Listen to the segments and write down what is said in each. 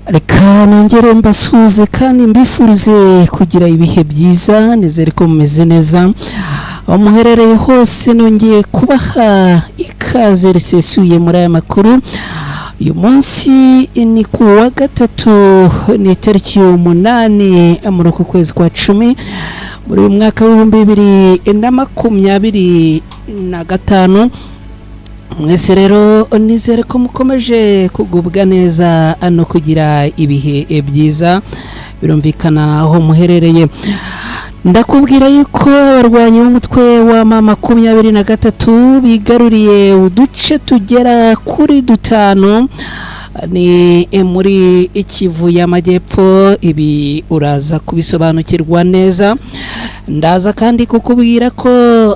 Reka nongere mbasuhuze kandi mbifurize kugira ibihe byiza. Nizere ko mumeze neza aho muherereye hose. Nongeye kubaha ikaze risesuye muri aya makuru. Uyu munsi ni ku wa gatatu, ni itariki 8 muri uku kwezi kwa 10 muri uyu mwaka w'2025. Mwese rero nizere ko mukomeje kugubwa neza no kugira ibihe byiza, birumvikana aho muherereye. Ndakubwira yuko abarwanyi b'umutwe wa M23 bigaruriye uduce tugera kuri 5 ni muri Kivu y'Amajyepfo. Ibi uraza kubisobanukirwa neza. Ndaza kandi kukubwira ko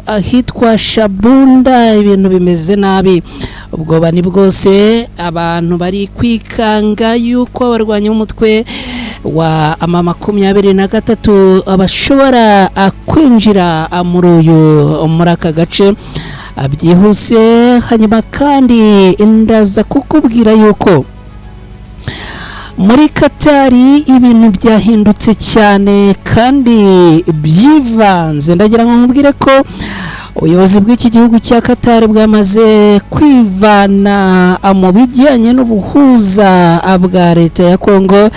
ahitwa Shabunda ibintu bimeze nabi, ubwoba ni bwose, abantu bari kwikanga yuko abarwanyi b'umutwe wa M23 bashobora kwinjira muri uyu muri aka gace byihuse. Hanyuma kandi ndaza kukubwira yuko muri Katari ibintu byahindutse cyane kandi byivanze. Ndagira ngo nkubwire ko ubuyobozi bw'iki gihugu cya Katari bwamaze kwivana mu bijyanye n'ubuhuza bwa leta ya Kongo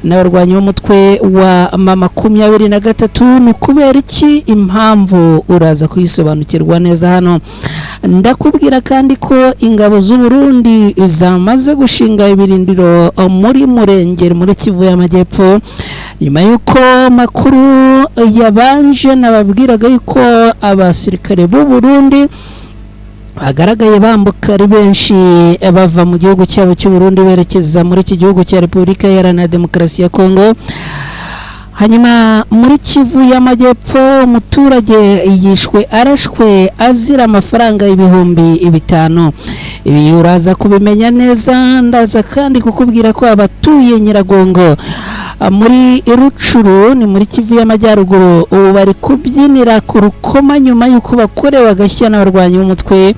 n'abarwanyi b'umutwe wa M23. Ni ukubera iki? Impamvu uraza kuyisobanukirwa neza hano. Ndakubwira kandi ko ingabo z'u Burundi zamaze gushinga ibirindiro muri Murengeri muri Kivu y'Amajyepfo, nyuma y'uko makuru yabanje nababwiraga yuko abasirikare b'u Burundi bagaragaye bambuka ari benshi bava mu gihugu cyabo cy'u Burundi berekeza muri iki gihugu cya Repubulika Iharanira Demokarasi ya Kongo. Hanyuma muri Kivu y'Amajyepfo umuturage yishwe arashwe azira amafaranga 5000. Ibi uraza kubimenya neza. Ndaza kandi kukubwira ko abatuye Nyiragongo muri Rucuru ni muri Kivu y'Amajyaruguru ubu bari kubyinira ku rukoma nyuma y'uko bakorewe agashya n'abarwanyi b'umutwe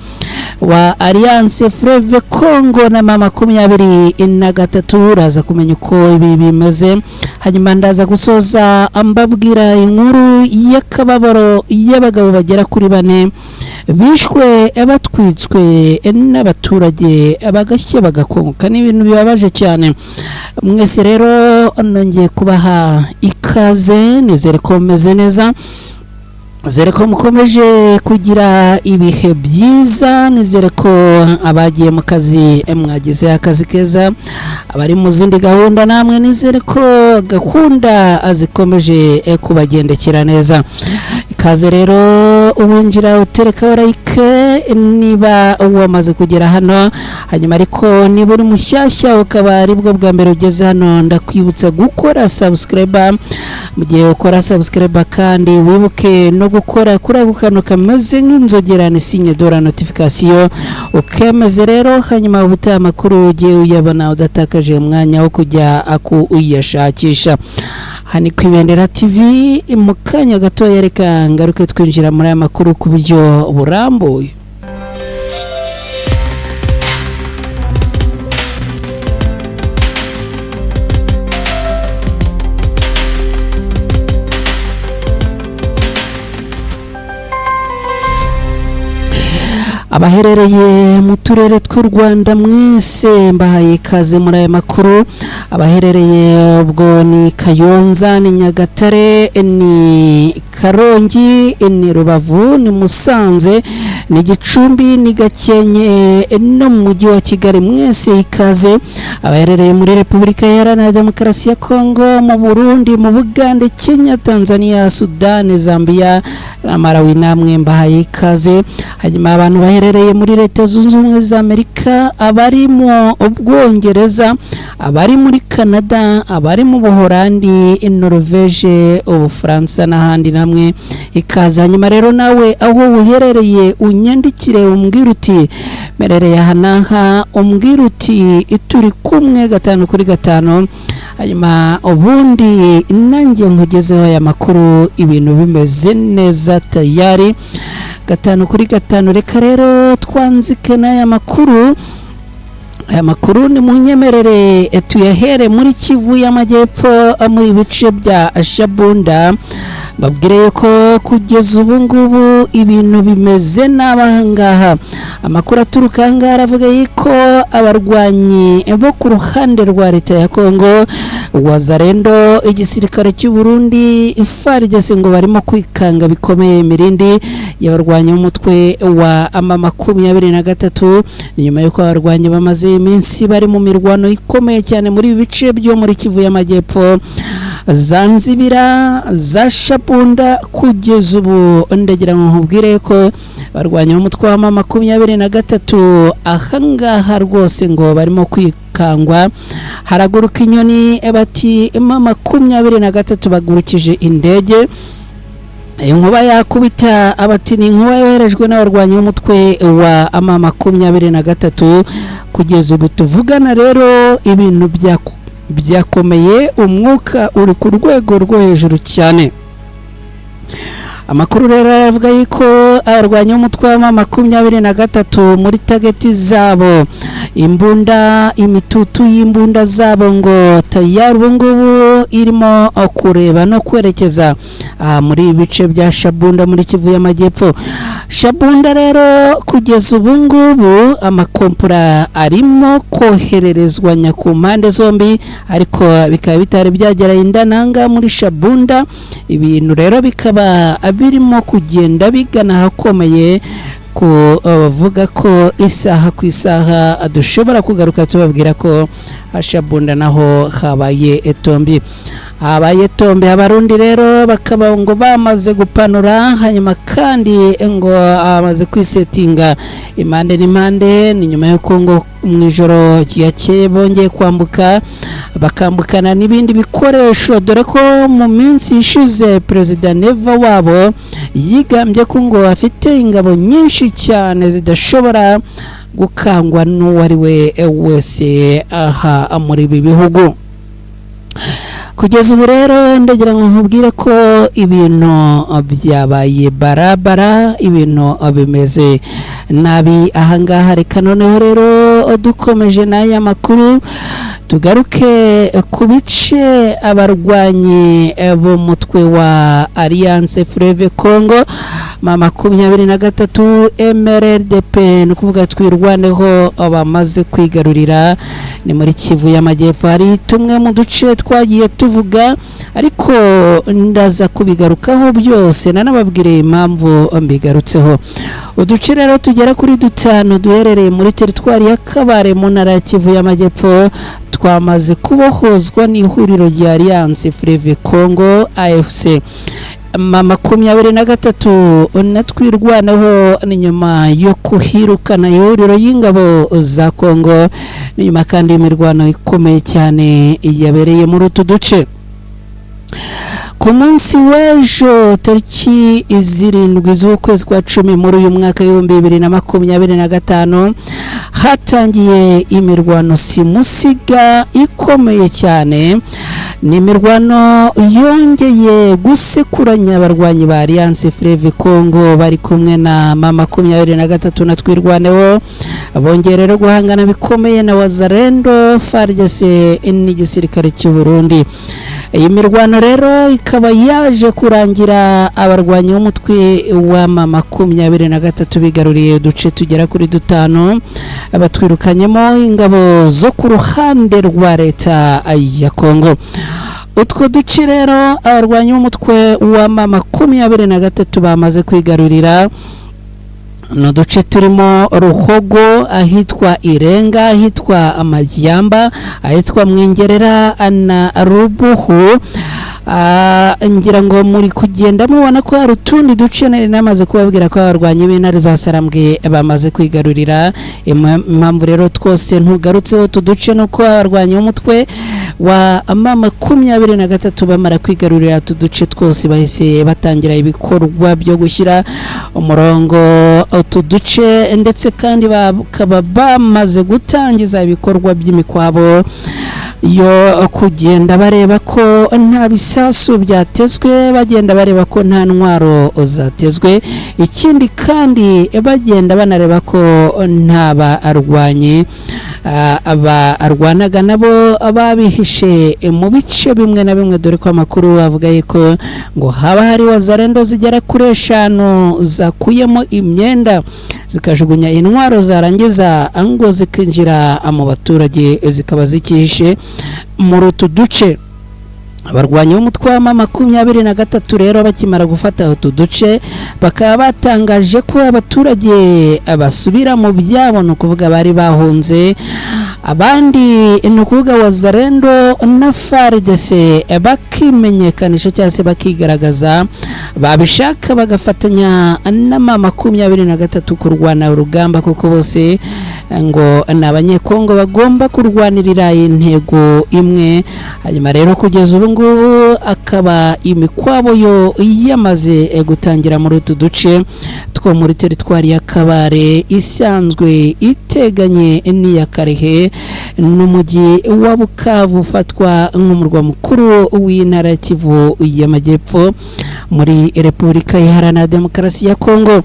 wa Alliance Fleuve Congo na M23. Uraza kumenya uko ibi bimeze. Hanyuma ndaza gusoza mbabwira inkuru y'akababaro y'abagabo bagera kuri 4 bishwe batwitswe n'abaturage bagashya bagakongoka. Ni ibintu bibabaje cyane. Mwese rero nongeye kubaha ikaze, nizere ko mumeze neza, nizere ko mukomeje kugira ibihe byiza, nizere ko abagiye mu kazi mwagize akazi keza, abari mu zindi gahunda namwe nizere ko gahunda zikomeje kubagendekera neza. Ikaze rero uwinjira utereka like niba wamaze kugera hano. Hanyuma ariko niba uri mushyashya ukaba aribwo bwa mbere ugeze hano, ndakwibutsa gukora subscribe. Mu gihe ukora subscribe kandi wibuke no gukora kuri ako kantu kameze nk'inzogera, ni signe de la notification, ukemeze rero. Hanyuma ubutaha amakuru ugiye uyabona udatakaje umwanya wo kujya kuyashakisha. Hani ku Ibendera TV. Mu kanya gatoya reka ngaruke twinjira muri aya makuru ku buryo burambuye. Abaherereye mu turere tw'u Rwanda mwese mbahaye ikaze muri aya makuru. Abaherereye ubwo ni Kayonza, ni Nyagatare, ni Karongi, ni Rubavu, ni Musanze, ni Gicumbi, ni Gakenke no mu mujyi wa Kigali, mwese ikaze. Abaherereye muri Repubulika Iharanira Demokarasi ya Kongo, mu Burundi, mu Bugande, Kenya, Tanzania, Sudani, Zambia na Malawi, namwe mbahaye ikaze. Hanyuma abantu baherereye muri Leta Zunze Ubumwe za Amerika, abari mu Bwongereza, abari muri Canada, abari mu Buholandi, Norvege, Ubufaransa n'ahandi namwe ikaze. Hanyuma rero nawe aho uherereye unyandikire umbwire uti merereye aha n'aha, umbwire uti turi kumwe 5 kuri 5. Hanyuma ubundi nanjye nkugezeho aya makuru ibintu bimeze neza tayari 5 kuri 5. Reka rero twanzike n'aya makuru. Aya makuru ni munyemerere tuyahere muri Kivu y'Amajyepfo, muri bice bya Shabunda. Babwire ko kugeza ubu ngubu ibintu bimeze nabi ahangaha. Amakuru aturuka ahangaha aravuga yuko abarwanyi bo ku ruhande rwa leta ya Kongo, Wazalendo, igisirikare cy'u Burundi, FARDC, ngo barimo kwikanga bikomeye imirindi y'abarwanyi b'umutwe wa ama 23. Ni nyuma y'uko abarwanyi bamaze iminsi bari mu mirwano ikomeye cyane muri ibi bice byo muri Kivu y'Amajyepfo, za Nzibira, za Shabunda. Kugeza ubu ndagira ngo nkubwire ko barwanya umutwe wa 23 ahangaha rwose ngo barimo kwikangwa. Haraguruka inyoni bati 23 bagurukije indege, inkuba yakubita, abati ni inkuba yoherejwe n'abarwanyi b'umutwe wa ama 23. Kugeza ubu tuvugana rero ibintu byakomeye, umwuka uri ku rwego rwo hejuru cyane. Amakuru rero aravuga yuko abarwanyi b'umutwe wa 23 muri tageti zabo, imbunda, imitutu y'imbunda zabo ngo tayari ubu ngubu irimo kureba no kwerekeza muri ibice bya Shabunda muri Kivu y'Amajyepfo. Shabunda rero kugeza ubu ngubu amakompura arimo kohererezwanya ku mpande zombi, ariko bikaba bitari byagera indananga muri Shabunda. Ibintu rero bikaba birimo kugenda bigana ahakomeye, kuvuga ko isaha ku isaha dushobora kugaruka tubabwira ko Shabunda naho habaye etombi, habaye tombe. Abarundi rero bakaba ngo bamaze gupanura, hanyuma kandi ngo bamaze kwisetinga impande n'impande. Ni nyuma y'uko ngo mu ijoro ryakeye bongeye kwambuka, bakambukana n'ibindi bikoresho, dore ko mu minsi ishize Perezida Neva wabo yigambye ko ngo afite ingabo nyinshi cyane zidashobora gukangwa n'uwo ari we wese aha muri ibi bihugu. Kugeza ubu rero ndagira ngo nkubwire ko ibintu byabaye barabara, ibintu bimeze nabi ahangaha. Reka noneho rero dukomeje n'aya makuru tugaruke ku bice abarwanyi b'umutwe wa Alliance Fleuve Congo ma 23 MRDP, ni ukuvuga Twirwaneho, bamaze kwigarurira. Ni muri Kivu y'Amajyepfo, hari tumwe mu duce twagiye tuvuga, ariko ndaza kubigarukaho byose nanababwire impamvu mbigarutseho. Uduce rero tugera kuri dutanu duherereye muri teritwari ya Kabare mu ntara ya Kivu y'Amajyepfo twamaze kubohozwa n'ihuriro rya Alliance Fleuve Congo AFC ma 23 na Twirwaneho. Ni nyuma yo kuhirukana ihuriro y'ingabo za Kongo, ni nyuma kandi y'imirwano ikomeye cyane yabereye muri utu duce. Ku munsi w'ejo tariki 7 z'ukwezi kwa 10 muri uyu mwaka 2025 hatangiye imirwano simusiga ikomeye cyane. Ni imirwano yongeye gusekuranya abarwanyi ba Alliance Fleuve Congo bari kumwe na ma 23 na Twirwaneho, bongeye rero guhangana bikomeye na Wazalendo, FARDC n'igisirikare cy'u Burundi. Iyi mirwano rero ikaba yaje kurangira abarwanyi b'umutwe wa ma 23 bigaruriye uduce tugera kuri dutanu, batwirukanyemo ingabo zo ku ruhande rwa leta ya Kongo. Utwo duce rero abarwanyi b'umutwe wa ma 23 bamaze kwigarurira ni uduce turimo Ruhogo, ahitwa Irenga, ahitwa Amajyamba, ahitwa Mwengerera na Rubuhu. Ngira ngo muri kugenda mubona ko hari utundi duce nari namaze kubabwira ko abarwanyi b'intare za Sarambwe bamaze kwigarurira. Impamvu rero twose ntugarutseho utu duce nuko abarwanyi b'umutwe wa ma 23 bamara kwigarurira utu duce twose bahise batangira ibikorwa byo gushyira umurongo utu duce, ndetse kandi bakaba bamaze gutangiza ibikorwa by'imikwabo yo kugenda bareba ko nta bisasu byatezwe, bagenda bareba ko nta ntwaro zatezwe, ikindi kandi bagenda banareba ko nta barwanyi Abarwanaga nabo babihishe mu bice bimwe na bimwe, dore ko amakuru avuga yuko ngo haba hari wazarendo zigera kuri 5 zakuyemo imyenda zikajugunya intwaro, zarangiza ngo zikinjira mu baturage zikaba zikihishe muri utu duce. Abarwanyi b'umutwe wa M23 rero bakimara gufata utu duce bakaba batangaje ko abaturage basubira mu byabo, ni ukuvuga bari bahunze, abandi ni ukuvuga wazarendo na FARDC bakimenyekanisha cyangwa se bakigaragaza, babishaka bagafatanya na M23 kurwana urugamba, kuko bose ngo ni abanyekongo bagomba kurwanirira intego imwe. Hanyuma rero kugeza ubu ngubu akaba imikwabo yo yamaze gutangira muri utu duce two muri teritwari ya Kabare isanzwe iteganye n'iya Karehe n'umujyi wa Bukavu ufatwa nk'umurwa mukuru w'intara ya Kivu y'Amajyepfo muri Repubulika Iharanira Demokarasi ya Kongo.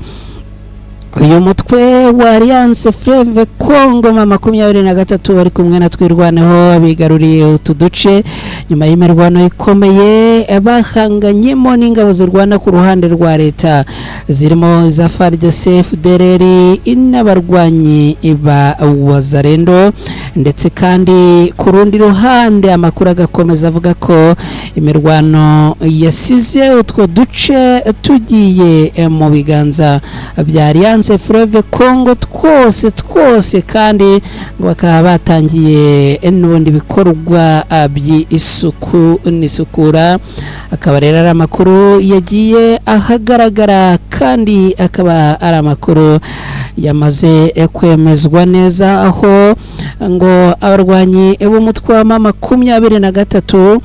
Uyu mutwe wa Alliance Fleuve Congo M23 bari kumwe na Twirwaneho bigaruriye utu duce nyuma y'imirwano ikomeye bahanganyemo n'ingabo zirwana ku ruhande rwa leta zirimo iza FARDC, FDLR n'abarwanyi ba Wazarendo, ndetse kandi ku rundi ruhande amakuru agakomeza avuga ko imirwano yasize utwo duce tugiye mu biganza bya Alliance Fleuve Congo twose twose, kandi ngo bakaba batangiye n'ubundi bikorwa by'isuku n'isukura. Akaba rero ari amakuru yagiye ahagaragara kandi akaba ari amakuru yamaze kwemezwa neza, aho ngo abarwanyi b'umutwe wa M23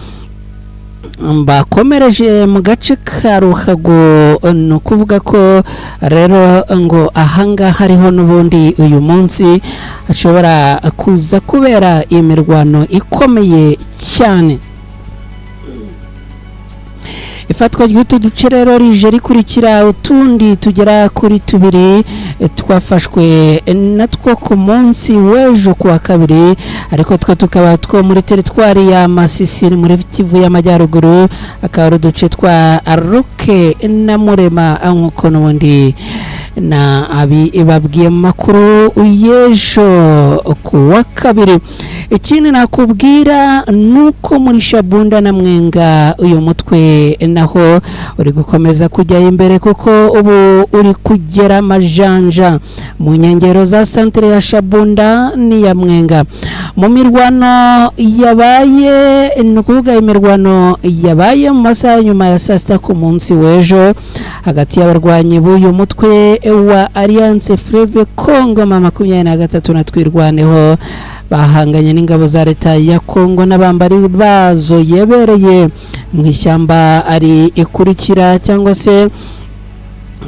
bakomereje mu gace ka Ruhago. Ni ukuvuga ko rero ngo ahangaha hariho n'ubundi uyu munsi hashobora kuza kubera imirwano ikomeye cyane. Ifatwa ry'utu duce rero rije rikurikira utundi tugera kuri 2 twafashwe natwo ku munsi w'ejo kuwa kabiri, ariko two tukaba two muri teritwari ya Masisi muri Kivu y'Amajyaruguru, akaba ari uduce twa Ruke na Murema, nk'uko n'ubundi na abi babwiye mu makuru y'ejo kuwa kabiri. Ikindi nakubwira nuko muri Shabunda na Mwenga uyu mutwe naho uri gukomeza kujya imbere, kuko ubu uri kugera amajanja mu nkengero za santere ya Shabunda n'iya Mwenga. Mu mirwano yabaye, ni ukuvuga imirwano yabaye mu masaha nyuma ya saa sita ku munsi w'ejo hagati y'abarwanyi b'uyu mutwe wa Alliance Fleuve Congo M23 na Twirwaneho bahanganye n'ingabo za leta ya Kongo n'abambari bazo yebereye mu ishyamba ari ikurikira cyangwa se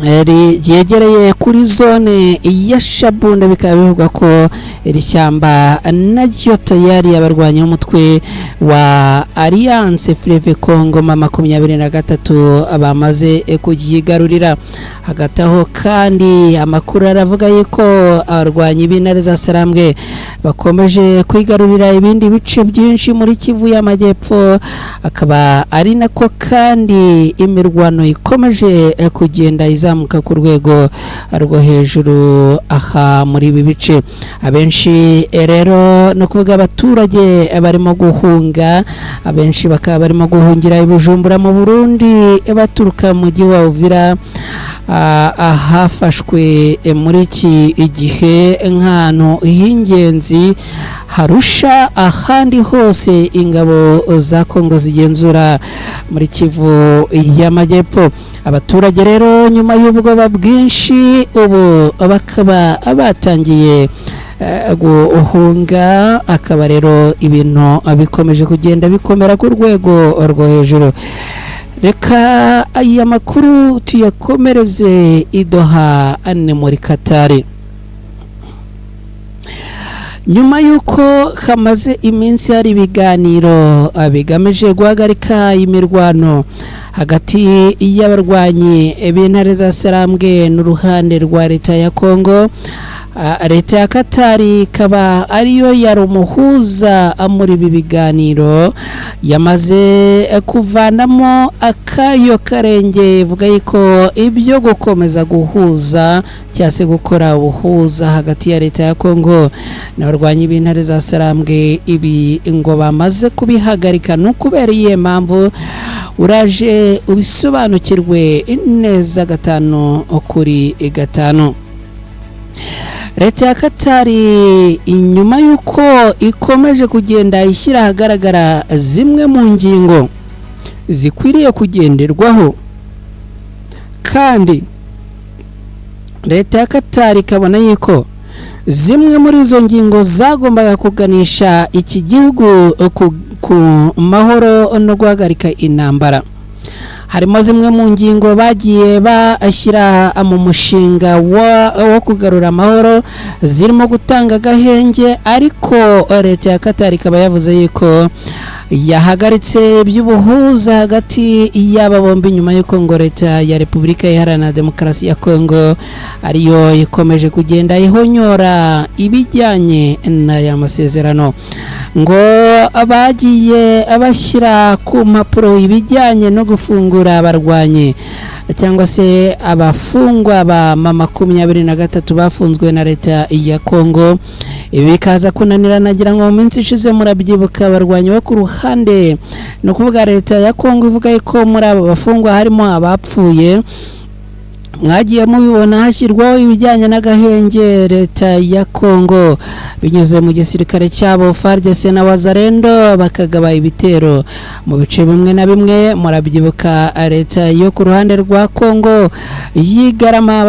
ryegereye kuri zone ya Shabunda. Bikaba bivugwa ko iri shyamba naryo tayari abarwanya umutwe wa Alliance Fleuve Congo M23 bamaze kuyigarurira. Hagati aho kandi amakuru aravuga yuko abarwanyi b'intare za Sarambwe bakomeje kwigarurira ibindi bice byinshi muri Kivu y'Amajyepfo, akaba ari nako kandi imirwano ikomeje kugenda izamuka ku rwego rwo hejuru aha muri ibi bice. Abenshi rero no kuvuga abaturage barimo guhunga, abenshi bakaba barimo guhungira i Bujumbura mu Burundi baturuka mu mujyi wa Uvira, ahafashwe muri iki gihe nk'ahantu h'ingenzi harusha ahandi hose ingabo za Kongo zigenzura muri Kivu y'Amajyepfo. Abaturage rero nyuma y'ubwoba bwinshi ubu bakaba batangiye guhunga, akaba rero ibintu bikomeje kugenda bikomera ku rwego rwo hejuru. Reka aya makuru tuyakomereze i Doha ni muri Katari. Nyuma y'uko hamaze iminsi hari ibiganiro bigamije guhagarika imirwano hagati y'abarwanyi b'intare za Sarambwe n'uruhande rwa leta ya Kongo, Leta ya Katari ikaba ariyo yari umuhuza muri ibi biganiro, yamaze kuvanamo akayo karenge, ivuga yuko ibyo gukomeza guhuza cyangwa se gukora ubuhuza hagati ya leta ya Kongo n'abarwanyi b'intare za Sarambwe, ibi ngo bamaze kubihagarika. Ni ukubera iyihe mpamvu? Uraje ubisobanukirwe neza 5 kuri 5. Leta ya Katari, inyuma y'uko ikomeje kugenda ishyira ahagaragara zimwe mu ngingo zikwiriye kugenderwaho, kandi leta ya Katari ikabona yuko zimwe muri izo ngingo zagombaga kuganisha iki gihugu ku mahoro no guhagarika intambara, harimo zimwe mu ngingo bagiye bashyira mu mushinga wo kugarura amahoro zirimo gutanga agahenge, ariko leta ya Katari ikaba yavuze yuko yahagaritse iby'ubuhuza hagati y'aba bombi, nyuma y'uko ngo leta ya Repubulika Iharanira Demokarasi ya Kongo ariyo ikomeje kugenda ihonyora ibijyanye n'aya masezerano. Ngo bagiye bashyira ku mpapuro ibijyanye no gufungura abarwanyi cyangwa se abafungwa ba M23 bafunzwe na leta ya Kongo, ibi bikaza kunanirana. Nagira ngo mu minsi ishize murabyibuka, abarwanyi bo ku ruhande, ni ukuvuga leta ya Kongo, ivuga ko muri abo bafungwa harimo abapfuye. Mwagiye mubibona hashyirwaho ibijyanye n'agahenge, leta ya Kongo binyuze mu gisirikare cyabo FARDC na Wazalendo bakagaba ibitero mu bice bimwe na bimwe. Murabyibuka leta yo ku ruhande rwa Kongo yigarama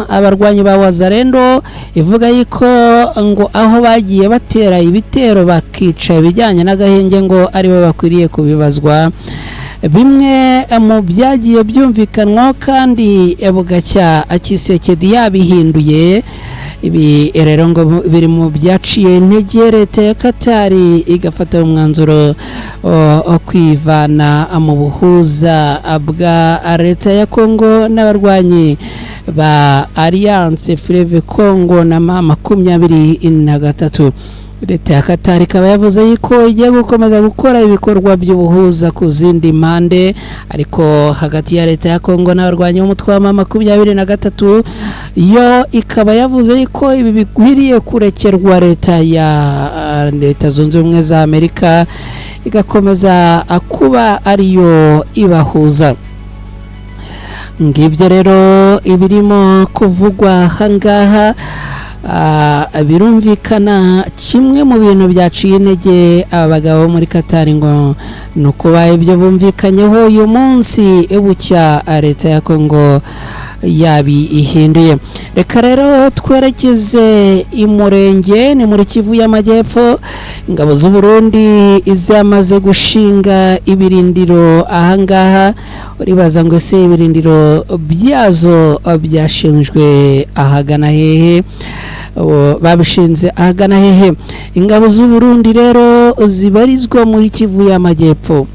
abarwanyi ba Wazalendo, ivuga yuko ngo aho bagiye batera ibitero bakica ibijyanye n'agahenge ngo aribo bakwiriye kubibazwa. Bimwe mu byagiye byumvikanwaho kandi bugacya Tshisekedi yabihinduye. Ibi rero ngo biri mu byaciye intege leta ya Katari, igafata umwanzuro wo kwivana mu buhuza bwa leta ya Kongo n'abarwanyi ba Alliance Fleuve Congo na M23. Leta ya Katari ikaba yavuze yuko igiye gukomeza gukora ibikorwa by'ubuhuza ku zindi mpande, ariko hagati ya leta ya Kongo n'abarwanyi b'umutwe wa M23 yo ikaba yavuze yuko ibi bikwiriye kurekerwa leta ya Leta Zunze Ubumwe za Amerika, igakomeza kuba ariyo ibahuza. Ngibyo rero ibirimo kuvugwa ahangaha. Birumvikana kimwe mu bintu byaciye intege aba bagabo bo muri Katari ngo ni ukuba ibyo bumvikanyeho uyu munsi bucya leta ya Kongo yabihinduye. Reka rero twerekeze i Murenge, ni muri Kivu y'Amajyepfo. Ingabo z'u Burundi zamaze gushinga ibirindiro ahangaha. Uribaza ngo ese ibirindiro byazo byashinzwe ahagana hehe? Babishinze ahagana hehe? Ingabo z'u Burundi rero zibarizwa muri Kivu y'Amajyepfo,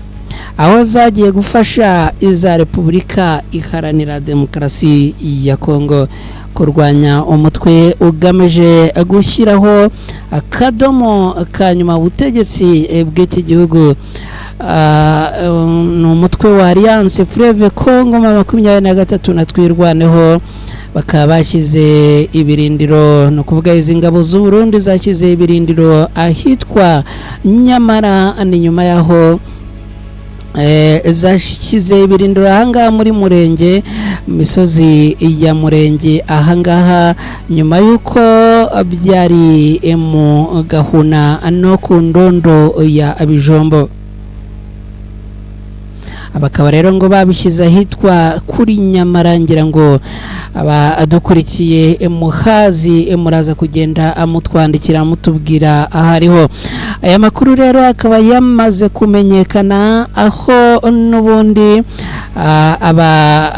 aho zagiye gufasha iza Repubulika Iharanira Demokarasi ya Kongo kurwanya umutwe ugamije gushyiraho akadomo ka nyuma ubutegetsi bw'iki gihugu. Ni umutwe wa Alliance Fleuve Congo M23 na Twirwaneho. Bakaba bashyize ibirindiro, ni ukuvuga izi ngabo z'u Burundi zashyize ibirindiro ahitwa Nyamara. Ni nyuma y'aho zashyize ibirindiro ahangaha muri Murenge, mu misozi ya Murenge ahangaha, nyuma y'uko byari mu Gahuna no ku Ndondo ya Bijombo. Bakaba rero ngo babishyize ahitwa kuri Nyamara. Ngira ngo abadukurikiye muhazi, muraza kugenda mutwandikira mutubwira ahariho. Aya makuru rero akaba yamaze kumenyekana, aho n'ubundi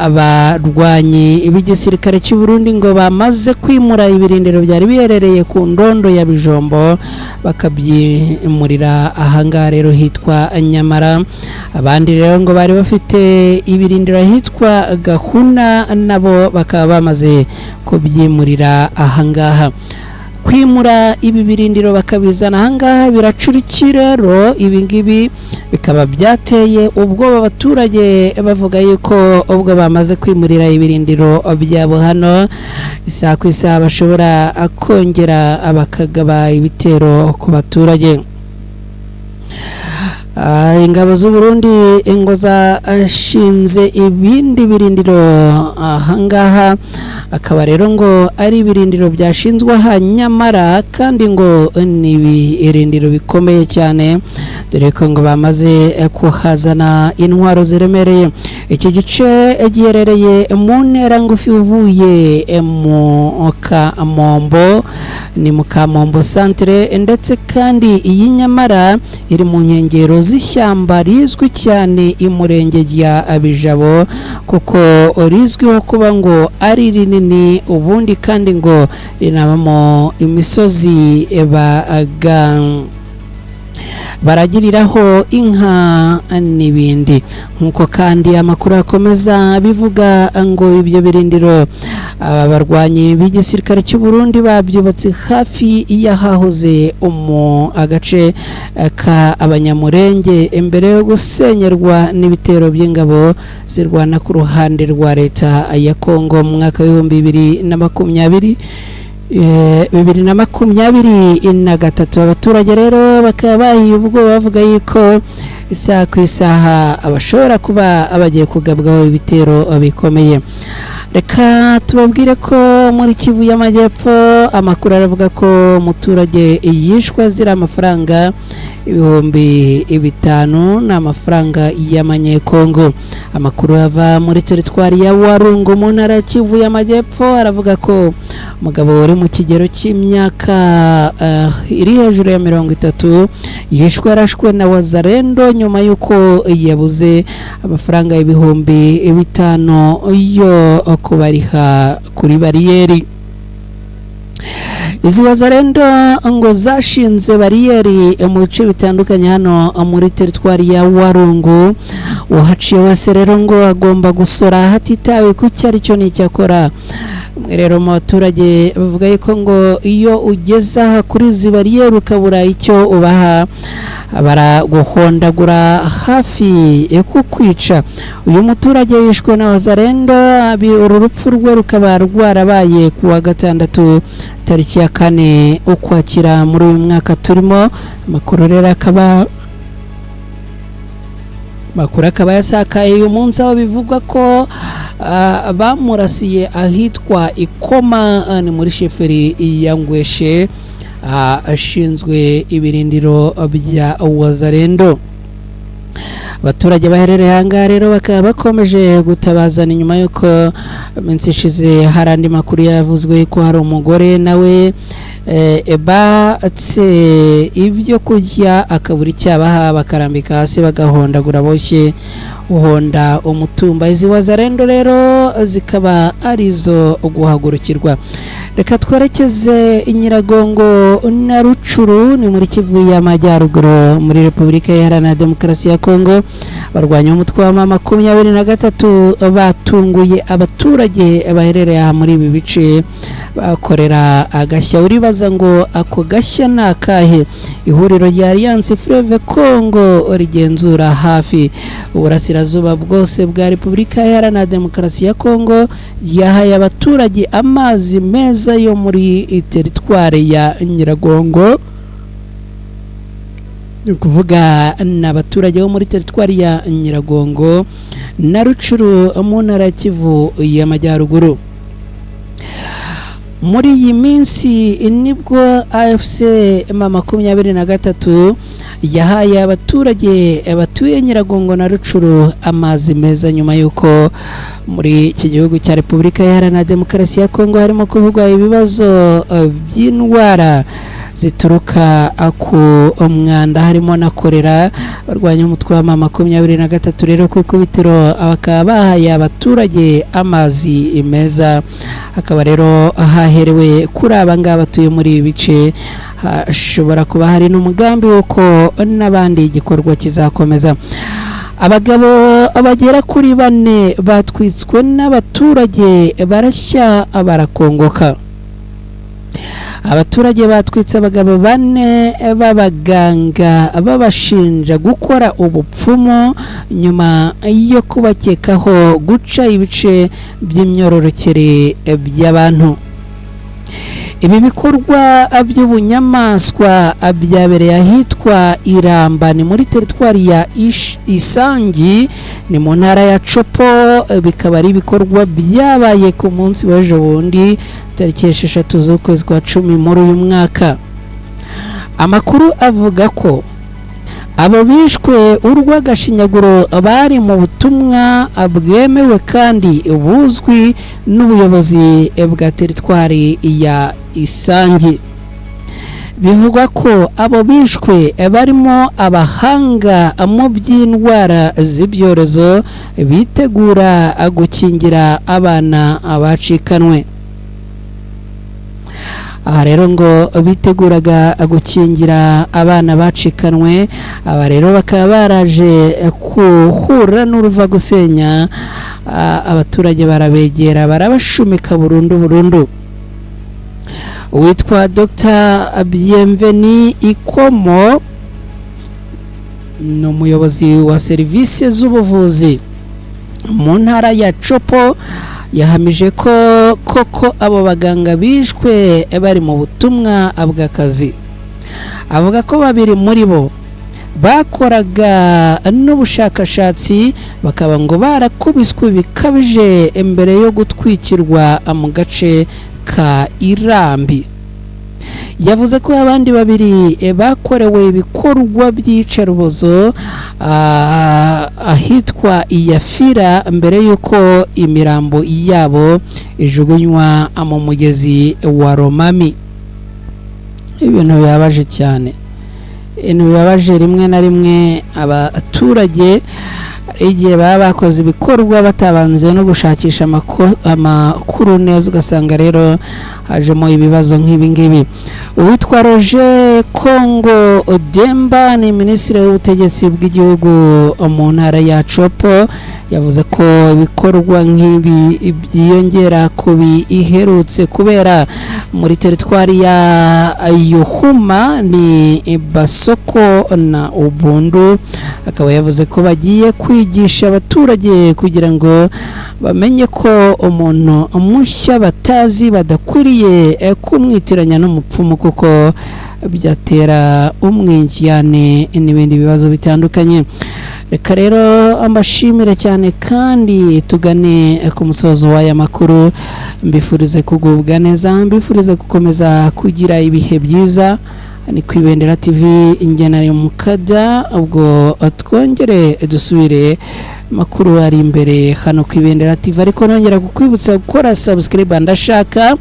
abarwanyi b'igisirikare cy'u Burundi ngo bamaze kwimura ibirindiro byari biherereye ku Ndondo ya Bijombo, bakabyimurira ahangaha rero hitwa Nyamara. Abandi rero ngo Bari bafite ibirindiro ahitwa Gahuna, nabo bakaba bamaze kubyimurira ahangaha. Kwimura ibi birindiro bakabizana ahangaha biracuriki rero, ibi ngibi bikaba byateye ubwoba abaturage, bavuga yuko ubwo bamaze kwimurira ibirindiro byabo hano, isaha ku isaha bashobora kongera bakagaba ibitero ku baturage. Ingabo z'u Burundi ngo zashinze ibindi birindiro ahangaha, akaba rero ngo ari ibirindiro byashinzwe aha, nyamara kandi ngo ni ibirindiro bikomeye cyane, dore ko ngo bamaze kuhazana intwaro ziremereye. Iki gice giherereye mu ntera ngufi uvuye mu Kamombo, ni mu Kamombo centre, ndetse kandi iyi nyamara iri mu nkengero z'ishyamba rizwi cyane imurenge rya Bijabo, kuko rizwiho kuba ngo ari rinini, ubundi kandi ngo rinabamo imisozi baga baragiriraho inka n'ibindi. Nk'uko kandi amakuru akomeza bivuga, ngo ibyo birindiro aba barwanyi b'igisirikare cy'u Burundi babyubatse hafi y'ahahoze umu agace ka Abanyamurenge, imbere yo gusenyerwa n'ibitero by'ingabo zirwana ku ruhande rwa leta ya Kongo mu mwaka w'2020, 2023. Abaturage rero bakaba bahiye ubwoba, bavuga yuko isaha ku isaha abashobora kuba bagiye kugabwaho ibitero bikomeye. Reka tubabwire ko muri Kivu y'Amajyepfo amakuru aravuga ko umuturage yishwe azira amafaranga 5000, ni amafaranga y'amanyekongo. Amakuru ava muri teritwari ya Warungu mu ntara ya Kivu y'Amajyepfo aravuga ko umugabo uri mu kigero cy'imyaka iri hejuru ya 30 yishwe arashwe na Wazarendo nyuma y'uko yabuze amafaranga 5000 yo kubariha kuri bariyeri. Izi Wazarendo ngo zashinze bariyeri mu bice bitandukanye hano muri teritwari ya Warungu. Uhaciye wese rero ngo agomba gusora hatitawe ku icyo ari cyo n'icyo akora. Mwe rero mu baturage bavuga yuko ngo iyo ugeze aha kuri izi bariyeri ukabura icyo ubaha, baraguhondagura hafi kukwica. Uyu muturage yishwe na Wazarendo, uru rupfu rwe rukaba rwarabaye ku wa gatandatu tariki ya 4 Ukwakira muri uyu mwaka turimo. Amakuru rero akaba yasakaye uyu munsi, aho bivugwa ko bamurasiye ahitwa Ikoma, ni muri sheferi ya Ngweshe, ashinzwe ibirindiro bya Wazarendo. Abaturage baherereye ahangaha rero bakaba bakomeje gutabazana inyuma y'uko iminsi ishize hari andi makuru yavuzwe ko hari umugore nawe batse ibyo kurya akabura icyabaha, bakarambika hasi bagahondagura boshye uhonda umutumba. Izi Wazarendo rero zikaba arizo guhagurukirwa. Reka twerekeze i Nyiragongo na Rucuru, ni muri Kivu y'Amajyaruguru muri Repubulika Iharanira Demokarasi ya Kongo. Barwanya umutwe wa M23 batunguye abaturage baherereye aha muri ibi bice, bakorera agashya. Uribaza ngo ako gashya ni akahe? Ihuriro rya Alliance Fleuve Congo rigenzura hafi uburasirazuba bwose bwa Repubulika Iharanira Demokarasi ya Kongo ryahaye abaturage amazi meza yo muri teritwari ya Nyiragongo, ni ukuvuga ni abaturage bo muri teritwari ya Nyiragongo na Rucuru mu ntara ya Kivu y'Amajyaruguru. Muri iyi minsi nibwo AFC M23 yahaye abaturage batuye Nyiragongo na Rucuru amazi meza, nyuma y'uko muri iki gihugu cya Repubulika Iharanira Demokarasi ya Kongo harimo kuvugwa ibibazo by'indwara zituruka ku mwanda harimo na korera. Barwanya umutwe wa M23 rero ku ikubitiro bakaba bahaye abaturage amazi meza, hakaba rero haherewe kuri aba ngaba batuye muri ibi bice. Hashobora kuba hari n'umugambi w'uko n'abandi igikorwa kizakomeza. Abagabo bagera kuri bane batwitswe n'abaturage barashya barakongoka. Abaturage batwitse abagabo bane b'abaganga babashinja gukora ubupfumu nyuma yo kubakekaho guca ibice by'imyororokere by'abantu. Ibi bikorwa by'ubunyamaswa byabereye ahitwa Iramba, ni muri teritwari ya Isangi, ni mu ntara ya Copo. Bikaba ari ibikorwa byabaye ku munsi w'ejo bundi tariki 6 z'ukwezi kwa 10 muri uyu mwaka. Amakuru avuga ko abo bishwe urw'agashinyaguro bari mu butumwa bwemewe kandi buzwi n'ubuyobozi bwa teritwari ya Isangi. Bivugwa ko abo bishwe barimo abahanga mu by'indwara z'ibyorezo bitegura gukingira abana bacikanwe. Aha rero ngo biteguraga gukingira abana bacikanwe, aba rero bakaba baraje guhura n'uruva gusenya, abaturage barabegera barabashumika burundu burundu. Uwitwa Dr Bienveni Ikomo ni umuyobozi wa serivisi z'ubuvuzi mu ntara ya Copo, yahamije ko koko abo baganga bishwe bari mu butumwa bw'akazi. Avuga ko babiri muri bo bakoraga n'ubushakashatsi bakaba ngo barakubiswe bikabije mbere yo gutwikirwa mu gace ka Irambi. Yavuze ko abandi babiri bakorewe ibikorwa by'iyicarubozo ahitwa Iyafira mbere y'uko imirambo yabo ijugunywa mu mugezi wa Romami. Ibintu bibabaje cyane, ibintu bibabaje. Rimwe na rimwe abaturage igihe baba bakoze ibikorwa batabanje no gushakisha amakuru neza, ugasanga rero hajemo ibibazo nk'ibi ngibi. Uwitwa Roger Kongo Odemba ni minisitiri w'ubutegetsi bw'igihugu mu ntara ya Copo, yavuze ko ibikorwa nk'ibi byiyongera ku biherutse kubera muri teritwari ya Yuhuma, ni Basoko na Ubundu. Akaba yavuze ko bagiye kwigisha abaturage kugira ngo bamenye ko umuntu mushya batazi badakwiriye kumwitiranya n'umupfumu, kuko byatera umwinjyane n'ibindi bibazo bitandukanye. Reka rero ambashimire cyane kandi tugane ku musozo w'aya makuru. Mbifurize kugubwa neza, mbifurize gukomeza kugira ibihe byiza. Ni ku Ibendera TV, ingenari mukada. Ubwo twongere dusubire makuru ari imbere hano ku Ibendera TV, ariko nongera kukwibutsa gukora subscribe. Ndashaka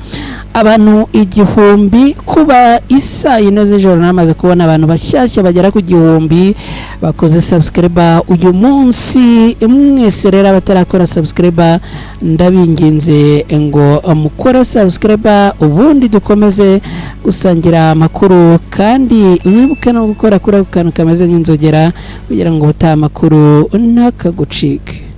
abantu 1000 kuba isaa 4 z'ijoro namaze kubona abantu bashyashya bagera ku 1000 bakoze subscribe uyu munsi. Mwese rero abatarakora subscribe ndabinginze ngo mukore subscribe, ubundi dukomeze gusangira amakuru, kandi wibuke no gukora kuri ako kantu kameze nk'inzogera kugira ngo ubutaha amakuru ntakagucike.